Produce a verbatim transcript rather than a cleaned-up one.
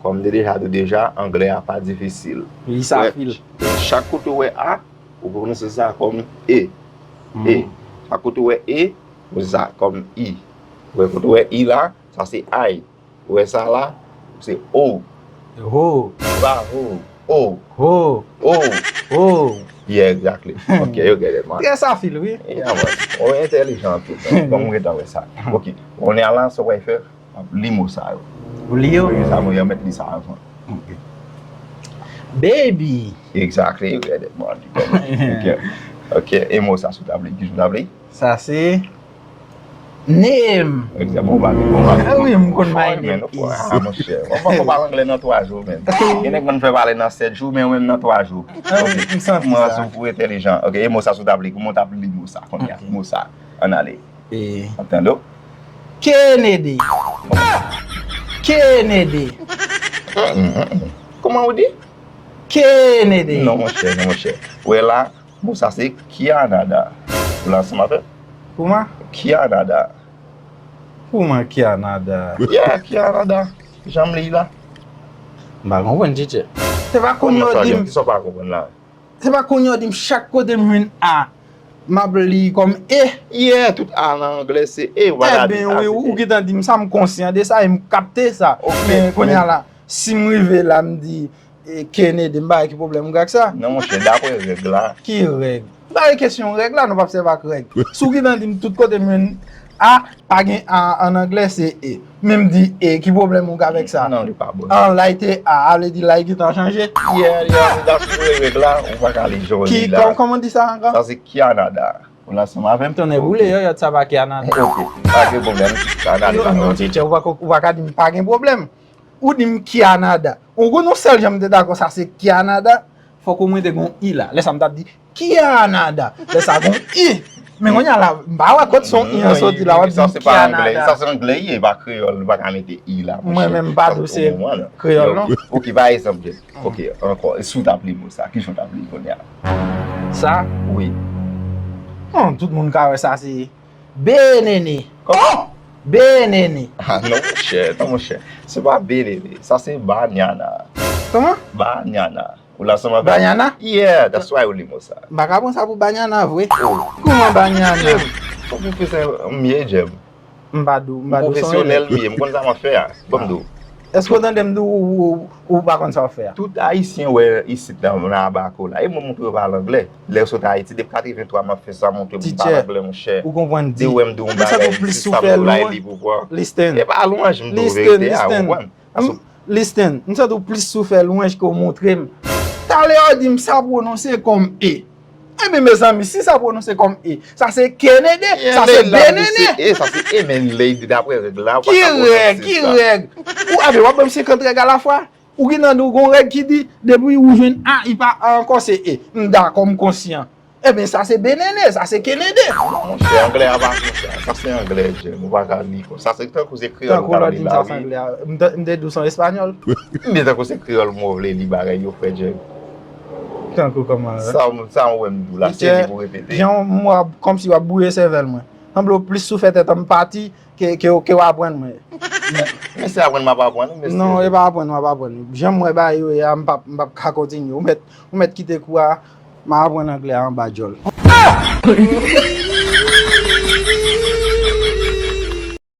Kòm m te deja di w deja, anglè a pa difisil. Wi, sa fil. Chak kote w wè a, ou pwononse sa kòm e. E. Chak kote w wè e, ou pwononse sa kòm i. Ou wè kote w wè i la, sa se I. Ou wè sa la, se o. Ho. Bravo. O. Ho. O. Ho. Yeah, exactly. Ok, you get it, man. Trè sa fil, wi. Yeah, man. Ou entèlijan anpil, man. Bon, mwen gentan wè sa. Ok. Kounye a la, sa w pral fè, w ap li mo sa yo. Ou li yo? Wi, sa mwen mèt li sa avan. Ok. Baby. Exactly, you get it, man. Ok. Ok. E mo sa sou tabli, ki sou tabli? Sa se name. Egzanp, ou pa gen bon bagay. Ah wi, m konn my name is. Ah, monchè. Ou pa konn pale anglè nan twa jou, men. Gen nèg konn fè pale nan sèt jou, men ou menm nan twa jou. Ah wi, m santi sa. Mwen santi ou entèlijan. Ok, e mo sa sou tabli, kòman w t ap li mo sa, kounye a? Ok. Mo sa. Ann ale. E. W ap tande w? Kennedy. Kennedy. Mm, mm, mm. Kòman ou di? Kennedy. Non, monchè, non, monchè. Ou wè la, mo sa se Kianada. Ou la ansanm avè m? Kòman? Kianada. Kòman Kianada? Yeah, Kianada. Jan m li la. M pa konprann, teacher. Se pa kounye a w di m. Kisa w pa konprann la? Se pa kounye a w di m chak kote m jwenn a, m ap li kòm e? Yeah, tout a nan anglè se e, ou pa ka di a se e. Ebyen, wi, ou gentan di m sa, m konsyan de sa e m kapte sa. Ok, men kounye a la, si m rive la, m di, e, Kennedy, m pa wè ki pwoblèm m gen ak sa. Non, monchè, daprè règ la. Ki règ? M pa gen kesyon règ la, nou p ap sèvi ak règ. Si w gentan di m tout kote m jwenn a, pa gen a an anglè, se e. Men m di e, ki pwoblèm ou gen avèk sa? Non, li pa bon. An, lay te a, a vle di lay gentan chanje? Yeah, yeah, daprè règ la, ou pa ka li jan w li la. Ki, kòman, kòman w di sa ankò? Sa se Kianada. Ou la ansanm avè m? Tonnè boule, yòyòt sa pa Kianada. Ok, pa gen pwoblèm. Sa anale pa. Non, non, teacher, ou pa ko-, ou pa ka di m pa gen pwoblèm. Ou di m Kianada. Ou konn yon sèl jan m te dakò sa se Kianada, fòk omwen te gon i la. Lè sa m t ap di Kianada. Lè sa gon i. Men kounye a la, m pa wè kot son i an soti la, w ap di m Kianada. Sa se anglè, sa se anglè, e pa kreyòl, nou pa ka mete i la, monchè. Mwen menm, m pa di w se kreyòl, non. Ok, pa egzanp, Jeff. Ok, ankò, e si w t ap li mo sa, kijan w t ap li kounye a? Sa? Wi. Non, tout moun ka wè sa se Benene. Kòman? Benene. Ah, non, monchè, non, monchè. Se pa benene. Sa se banyana. Kòman? Banyana. Ou la ansanm avè m? Banyana? Yeah, that's why ou li mo sa. M pa ka pran sa pou banyana, vre. Oh. Kòman banyana? Ou pwofesè m ye, Jem. M pa di w, m pa di w se yon elèv. M pwofesyonèl m ye, m konn sa m ap fè a. Ban m di w. Èske w tande m di w, ou, ou, ou pa konn sa w ap fè a? Tout Ayisyen wè isit nan, nan Abaco la. E mwen montre yo pale anglè. Lè yo sot Ayiti, depi katrevenntwa m ap fè sa, montre yo pale anglè, monchè. Ou konprann di. Depi w wè m di w yon bagay, se sa m di w la, e li pou pran. Listen. E pa lwanj m di w verite a, ou konprann? Listen, m santi w plis sou fè lwanj ke w montre m. Talè w di m sa pwononse kòm e. Ebyen, mezanmi, si sa pwononse kòm e, sa se kenede, sa se benene. E, sa se e, men lady, daprè règ la, ou pa ka pwononse sa. Ki règ? Ki règ? Ou, abe, w ap ban m senkant règ alafwa? Ou gentan di w gon règ ki di, depi ou jwenn a, i pa a ankò, se e. M dakò, m konsyan. Ebyen, sa se benene, sa se kenede. Monchè, anglè a pa konsa. Sa se anglè, Jem. Ou pa ka li konsa. Sa se tankou se kreyòl ou t ap li la, wi. Tankou lè w di m sa se anglè a. M te, m te di w se an espanyòl. Men tankou se kreyòl mwen vle li bagay yo, frè Jem. Tankou kòman la? Sa, sa mwen wè m di w la, sezi pou repete. Jan w ap, kòmsi w ap bwouye sèvèl mwen. Sanble w plis sou fè tèt an m pati ke, ke, ke w aprann mwen. Men se aprann m ap aprann, wi, mesye. Non, e pa aprann w ap aprann. Jan m wè bagay yo ye a, m p ap, m p ap ka kontinye. Ou mèt, ou mèt kite kou a, m a aprann anglè a anba djòl.